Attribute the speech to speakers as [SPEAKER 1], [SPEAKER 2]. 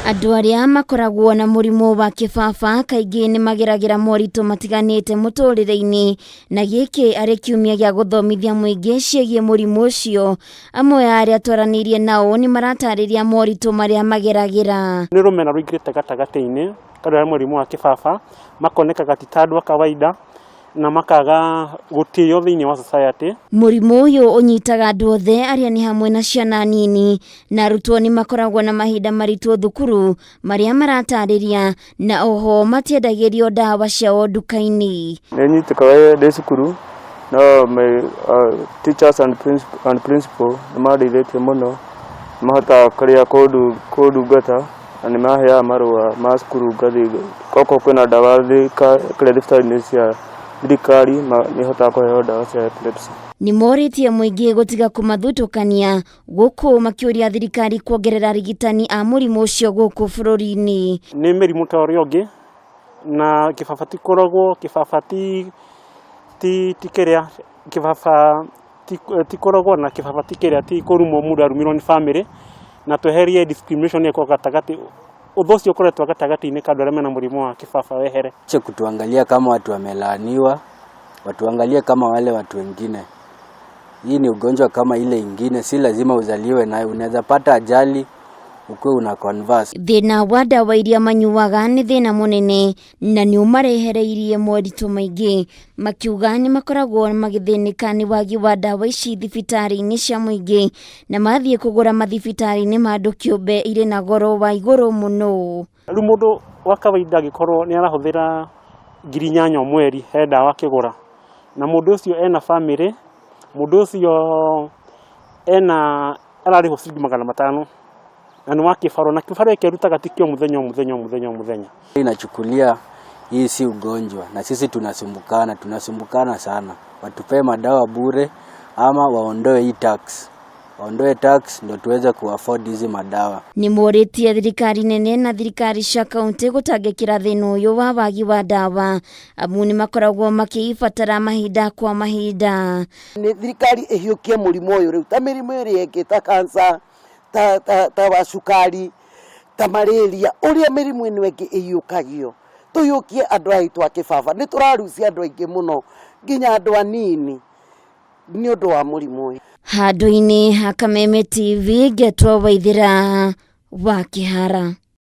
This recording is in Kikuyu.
[SPEAKER 1] Andũ arĩa makoragwo na mũrimũ wa kĩbaba kaingĩ nĩ mageragĩra moritũ matiganĩte mũtũrĩre-inĩ, na gĩkĩ arĩ kiumia gĩa gũthomithia mũingĩ ciĩgiĩ mũrimũ ũcio. Amwe a arĩa twaranĩirie nao nĩ maratarĩria moritũ marĩa mageragĩra.
[SPEAKER 2] Nĩ rũmena rũingĩrĩte gatagatĩ-inĩ ka andũ arĩa mũrimũ wa kĩbaba, makonekaga ti ta andũ a kawaida na makaga gũtĩo thĩinĩ wa society.
[SPEAKER 1] Mũrimũ ũyũ ũnyitaga andũ othe arĩa nĩ hamwe na ciana nini na arutwo nĩ makoragwo na mahinda maritũ thukuru marĩa maratarĩria na oho matiendagĩrio ndawa ciao nduka-inĩ.
[SPEAKER 3] Nĩ nyitĩkaga ndĩ cukuru no my teachers and principal nĩ mandeithĩtie mũno, nĩ mahotaga kũrĩa kũndungata na nĩ maheaga marũa ma cukuru ngathiĩ, okorwo kwĩna ndawa kũrĩa thibitarĩ-inĩ cia thirikari nĩ hotaga kũheo ndawa cia epilepsy.
[SPEAKER 1] Nĩ morĩtie mũingĩ gũtiga kũmathutũkania gũkũ makĩũria thirikari kuongerera arigitani a mũrimũ ũcio gũkũ bũrũri-inĩ.
[SPEAKER 2] Nĩ mĩrimũ ta ũrĩa ũngĩ na kĩbaba ti kũrogwo, kĩbaba ti ti ti kĩrĩa, kĩbaba ti kũrogwo na kĩbaba ti kĩrĩa ti kũrumwo mũndũ arumirwo nĩ bamĩrĩ, na tweherie discrimination ĩyo ĩkoragwo gatagatĩ, ũthũ ũcio ũkoretwo gatagatĩ-inĩ ka andũ arĩa mena mũrimũ wa kĩbaba wehere.
[SPEAKER 4] Ache kutuangalia kama watu wamelaaniwa, watuangalie kama wale watu wengine. Hii ni ugonjwa kama ile ingine, si lazima uzaliwe nayo, unaweza pata ajali ukuwe una converse.
[SPEAKER 1] Thĩna wa ndawa iria manyuaga nĩ thĩna mũnene na nĩ ũmarehereirie moritũ maingĩ, makiuga nĩ makoragwo magĩthĩnĩka nĩ wagi wa ndawa ici thibitarĩ-inĩ cia mũingĩ na mathiĩ kũgũra mathibitarĩ-inĩ ma andũ kĩũmbe irĩ na goro wa igũrũ mũno.
[SPEAKER 2] Rĩu mũndũ wa kawaida angĩkorwo nĩ arahũthĩra 8,000 o mweri he ndawa akĩgũra, na mũndũ ũcio ena bamĩrĩ, mũndũ ũcio ena ararĩhwo ciringi 500 na nĩ wa kĩbarũa, na kĩbarũa gĩkĩ arutaga ti kĩo mũthenya o mũthenya o mũthenya o mũthenya.
[SPEAKER 4] Inachukulia hii si ugonjwa na sisi tunasumbukana, tunasumbukana sana. Watupee madawa bure ama waondoe hii tax. Waondoe tax ndio tuweze kuafford hizi madawa.
[SPEAKER 1] Nĩ morĩtie thirikari nene na thirikari cia kaunti gũtangĩkĩra thĩna ũyũ wa wagi wa ndawa amu nĩ makoragwo makĩibatara mahinda kwa mahinda.
[SPEAKER 5] Nĩ thirikari ĩhiũkie mũrimũ ũyũ rĩu ta mĩrimũ ĩrĩa ĩngĩ ta cancer, ta, ta, ta wa cukari, ta malaria, ũrĩa mĩrimũ ĩno ĩngĩ ĩhiũkagio, tũhiũkie andũ aya aitũ a kĩbaba. Nĩ tũrarucia andũ aingĩ mũno nginya andũ anini nĩ ũndũ wa mũrimũ ũyũ.
[SPEAKER 1] Handũ-inĩ ha Kameme TV ngetwo Waithĩra wa Kĩhara.